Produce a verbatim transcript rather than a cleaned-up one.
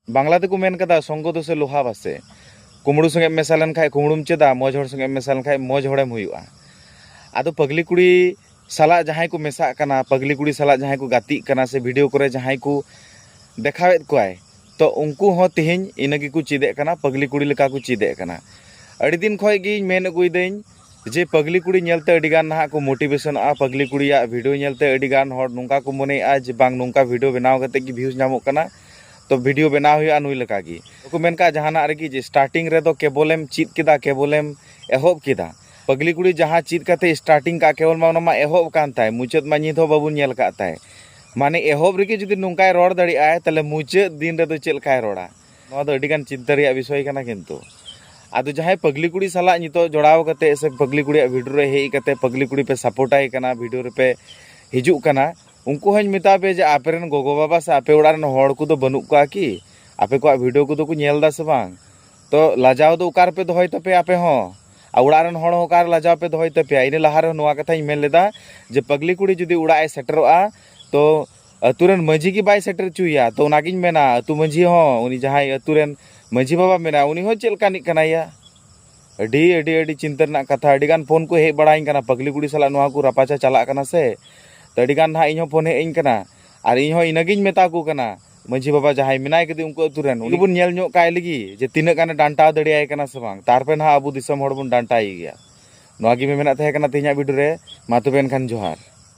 ᱵᱟᱝᱞᱟ ᱛᱮᱠᱚ ᱢᱮᱱ ᱠᱟᱫᱟ, ᱥᱚᱝᱜᱚ ᱫᱳᱥᱮ ᱞᱳᱦᱟ ᱵᱟᱥᱮ᱾ ᱠᱩᱢᱲᱩ ᱥᱚᱸᱜᱮ ᱮᱢ ᱢᱮᱥᱟ ᱞᱮᱱᱠᱷᱟᱡ ᱠᱩᱢᱲᱩᱢ ᱪᱮᱫᱟ, ᱢᱚᱡᱽ ᱦᱚᱲ ᱥᱚᱸᱜᱮ ᱮᱢ ᱢᱮᱥᱟ ᱞᱮᱱᱠᱷᱟᱡ ᱢᱚᱡᱽ ᱦᱚᱲᱮᱢ ᱦᱩᱭᱩᱜᱼᱟ᱾ ᱟᱫᱚ ᱯᱟᱜᱽᱞᱤ ᱠᱩᱲᱤ ᱥᱟᱞᱟᱜ ᱡᱟᱦᱟᱸᱭ ᱠᱚ ᱢᱮᱥᱟᱜ ᱠᱟᱱᱟ, ᱯᱟᱜᱽᱞᱤ ᱠᱩᱲᱤ ᱥᱟᱞᱟᱜ ᱡᱟᱦᱟᱸᱭ ᱠᱚ ᱜᱟᱛᱮᱜ ᱠᱟᱱᱟ ᱥᱮ ᱵᱷᱤᱰᱤᱭᱳ ᱠᱚᱨᱮ ᱡᱟᱦᱟᱸᱭ ᱠᱚ ᱫᱮᱠᱷᱟᱣᱮᱫ ᱠᱚᱣᱟᱭ, ᱛᱚ ᱩᱱᱠᱩ ᱦᱚᱸ ᱛᱮᱦᱮᱧ ᱤᱱᱟᱹ ᱜᱮᱠᱚ ᱪᱮᱫᱮᱜ ᱠᱟᱱᱟ, ᱯᱟᱜᱽᱞᱤ ᱠᱩᱲᱤ ᱞᱮᱠᱟ ᱠᱚ ᱪᱮᱫᱮᱜ ᱠᱟᱱᱟ᱾ ᱟᱹᱰᱤ ᱫᱤᱱ ᱠᱷᱚᱡ ᱜᱤᱧ ᱢᱮᱱ ᱟᱹᱜᱩᱭᱮᱫᱟᱹᱧ ᱡᱮ ᱯᱟᱜᱽᱞᱤ ᱠᱩᱲᱤ ᱧᱮᱞᱛᱮ ᱟᱹᱰᱤ ᱜᱟᱱ ᱱᱟᱦᱟᱜ ᱠᱚ ᱢᱳᱴᱤᱵᱷᱮᱥᱚᱱᱚᱜᱼᱟ, ᱯᱟᱜᱽᱞᱤ ᱠᱩᱲᱤᱭᱟᱜ ᱵᱷᱤᱰᱤᱭᱳ ᱧᱮᱞᱛᱮ ᱟᱹᱰᱤ ᱜᱟᱱ ᱦᱚᱲ ᱱᱚᱝᱠᱟ ᱠᱚ ᱢᱚᱱᱮᱭᱮᱫᱼᱟ ᱡᱮ ᱵᱟᱝ, ᱱᱚᱝᱠᱟ ᱵᱷᱤᱰᱤᱭᱳ ᱵᱮᱱᱟᱣ ᱠᱟᱛᱮ ᱜᱮ ᱵᱷᱤᱭᱩᱡᱽ ᱧᱟᱢᱚᱜ ᱠᱟᱱᱟ, ᱛᱚ ᱵᱷᱤᱰᱤᱭᱳ ᱵᱮᱱᱟᱣ ᱦᱩᱭᱩᱜᱼᱟ ᱱᱩᱭ ᱞᱮᱠᱟ ᱜᱮ᱾ ᱵᱟᱠᱚ ᱢᱮᱱ ᱠᱟᱜᱼᱟ ᱡᱟᱦᱟᱱᱟᱜ ᱨᱮᱜᱮ ᱡᱮ ᱥᱴᱟᱨᱴᱤᱝ ᱨᱮᱫᱚ ᱠᱮᱵᱚᱞᱮᱢ ᱪᱮᱫ ᱠᱮᱫᱟ, ᱠᱮᱵᱚᱞᱮᱢ ᱮᱦᱚᱵ ᱠᱮᱫᱟ᱾ ᱯᱟᱜᱽᱞᱤ ᱠᱩᱲᱤ ᱡᱟᱦᱟᱸ ᱪᱮᱫ ᱠᱟᱛᱮ ᱥᱴᱟᱨᱴᱤᱝ ᱠᱟᱜ, ᱠᱮᱵᱚᱞ ᱢᱟ ᱚᱱᱟ ᱢᱟ ᱮᱦᱚᱵ ᱠᱟᱱ ᱛᱟᱭ, ᱢᱩᱪᱟᱹᱫ ᱢᱟ ᱱᱤᱛ ᱦᱚᱸ ᱵᱟᱵᱚᱱ ᱧᱮᱞ ᱠᱟᱜ ᱛᱟᱭ᱾ ᱢᱟᱱᱮ ᱮᱦᱚᱵ ᱨᱮᱜᱮ ᱡᱩᱫᱤ ᱱᱚᱝᱠᱟᱭ ᱨᱚᱲ ᱫᱟᱲᱮᱭᱟᱜᱼᱟᱭ, ᱛᱟᱦᱞᱮ ᱢᱩᱪᱟᱹᱫ ᱫᱤᱱ ᱨᱮᱫᱚ ᱪᱮᱫ ᱞᱮᱠᱟᱭ ᱨᱚᱲᱟ? ᱱᱚᱣᱟ ᱫᱚ ᱟᱹᱰᱤ ᱜᱟᱱ ᱪᱤᱱᱛᱟᱹ ᱨᱮᱭᱟᱜ ᱵᱤᱥᱚᱭ ᱠᱟᱱᱟ᱾ ᱠᱤᱱᱛᱩ ᱟᱫᱚ ᱡᱟᱦᱟᱸᱭ ᱯᱟᱜᱽᱞᱤ ᱠᱩᱲᱤ ᱥᱟᱞᱟᱜ ᱱᱤᱛᱚᱜ ᱡᱚᱲᱟᱣ ᱠᱟᱛᱮ ᱥᱮ ᱯᱟᱜᱽᱞᱤ ᱠᱩᱲᱤᱭᱟᱜ ᱵᱷᱤᱰᱤᱭᱳ ᱨᱮ ᱦᱮᱡ ᱠᱟᱛᱮ ᱯᱟᱜᱽᱞᱤ ᱠᱩᱲᱤ ᱯᱮ ᱥᱟᱯᱳᱨᱴ ᱟᱭ ᱠᱟᱱᱟ, ᱵᱷᱤᱰᱤᱭᱳ ᱨᱮᱯᱮ ᱦᱤᱡᱩᱜ ᱠᱟᱱᱟ, ᱩᱱᱠᱩ ᱦᱚᱸᱧ ᱢᱮᱛᱟ ᱯᱮ ᱡᱮ ᱟᱯᱮ ᱨᱮᱱ ᱜᱚᱜᱚ ᱵᱟᱵᱟ ᱥᱮ ᱟᱯᱮ ᱚᱲᱟᱜ ᱨᱮᱱ ᱦᱚᱲ ᱠᱚᱫᱚ ᱵᱟᱹᱱᱩᱜ ᱠᱚᱣᱟ ᱠᱤ? ᱟᱯᱮ ᱠᱚᱣᱟᱜ ᱵᱷᱤᱰᱤᱭᱳ ᱠᱚᱫᱚ ᱠᱚ ᱧᱮᱞ ᱫᱟ ᱥᱮ ᱵᱟᱝ? ᱛᱚ ᱞᱟᱡᱟᱣ ᱫᱚ ᱚᱠᱟ ᱨᱮᱯᱮ ᱫᱚᱦᱚᱭ ᱛᱟᱯᱮᱭᱟ ᱟᱯᱮ ᱦᱚᱸ? ᱟᱨ ᱚᱲᱟᱜ ᱨᱮᱱ ᱦᱚᱲ ᱦᱚᱸ ᱚᱠᱟ ᱨᱮ ᱞᱟᱡᱟᱣ ᱯᱮ ᱫᱚᱦᱚᱭ ᱛᱟᱯᱮᱭᱟ? ᱤᱱᱟᱹ ᱞᱟᱦᱟ ᱨᱮᱦᱚᱸ ᱱᱚᱣᱟ ᱠᱟᱛᱷᱟᱧ ᱢᱮᱱ ᱞᱮᱫᱟ ᱡᱮ ᱯᱟᱜᱽᱞᱤ ᱠᱩᱲᱤ ᱡᱩᱫᱤ ᱚᱲᱟᱜ ᱮ ᱥᱮᱴᱮᱨᱚᱜᱼᱟ, ᱛᱚ ᱟᱹᱛᱩ ᱨᱮᱱ ᱢᱟᱹᱡᱷᱤ ᱜᱮ ᱵᱟᱭ ᱥᱮᱴᱮᱨ ᱦᱚᱪᱚᱭᱟ, ᱛᱚ ᱚᱱᱟᱜᱤᱧ ᱢᱮᱱᱟ ᱟᱹᱛᱩ ᱢᱟᱹᱡᱷᱤ ᱦᱚᱸ, ᱩᱱᱤ ᱡᱟᱦᱟᱸᱭ ᱟᱹᱛᱩ ᱨᱮᱱ ᱢᱟᱹᱡᱷᱤ ᱵᱟᱵᱟ ᱢᱮᱱᱟᱭᱟ, ᱩᱱᱤ ᱦᱚᱸ ᱪᱮᱫ ᱞᱮᱠᱟᱱᱤᱡ ᱠᱟᱱᱟᱭᱟ? ᱟᱹᱰᱤ, ᱟᱹᱰᱤ, ᱟᱹᱰᱤ ᱪᱤᱱᱛᱟᱹ ᱨᱮᱱᱟᱜ ᱠᱟᱛᱷᱟ᱾ ᱟᱹᱰᱤ ᱜᱟᱱ ᱯᱷᱳᱱ ᱠᱚ ᱦᱮᱡ ᱵᱟᱲᱟᱭᱟᱹᱧ ᱠᱟᱱᱟ, ᱯᱟᱜᱽᱞᱤ ᱠᱩᱲᱤ ᱥᱟᱞᱟᱜ ᱱᱚᱣᱟ ᱠᱚ ᱨᱟᱯᱟᱪᱟ ᱪᱟᱞᱟᱜ ᱠᱟᱱᱟ ᱥᱮ, ᱛᱚ ᱟᱹᱰᱤ ᱜᱟᱱ ᱱᱟᱦᱟᱜ ᱤᱧ ᱦᱚᱸ ᱯᱷᱳᱱ ᱦᱮᱡ ᱟᱹᱧ ᱠᱟᱱᱟ᱾ ᱟᱨ ᱤᱧ ᱦᱚᱸ ᱤᱱᱟᱹᱜᱤᱧ ᱢᱮᱛᱟ ᱠᱚ ᱠᱟᱱᱟ, ᱢᱟᱹᱡᱷᱤ ᱵᱟᱵᱟ ᱡᱟᱦᱟᱸᱭ ᱢᱮᱱᱟᱭ ᱠᱟᱫᱮ ᱩᱱᱠᱩ ᱟᱹᱛᱩ ᱨᱮᱱ, ᱩᱱᱤ ᱵᱚᱱ ᱧᱮᱞ ᱧᱚᱜ ᱠᱟᱭ ᱞᱮᱜᱮ ᱡᱮ ᱛᱤᱱᱟᱹᱜ ᱜᱟᱱᱮ ᱰᱟᱱᱴᱟᱣ ᱫᱟᱲᱮᱭᱟᱭ ᱠᱟᱱᱟ ᱥᱮ ᱵᱟᱝ, ᱛᱟᱨᱯᱚᱨᱮ ᱱᱟᱦᱟᱜ ᱟᱵᱚ ᱫᱤᱥᱚᱢ ᱦᱚᱲ ᱵᱚᱱ ᱰᱟᱱᱴᱟᱭᱮ ᱜᱮᱭᱟ᱾ ᱱᱚᱣᱟ ᱜᱮ ᱢᱮᱱᱟᱜ ᱛᱟᱦᱮᱸ ᱠᱟᱱᱟ ᱛᱮᱦᱮᱧᱟᱜ ᱵᱷᱤᱰᱤᱭᱳ ᱨᱮ᱾ ᱢᱟ ᱛᱚᱵᱮ ᱮᱱᱠᱷᱟᱱ ᱡᱚᱦᱟᱨ᱾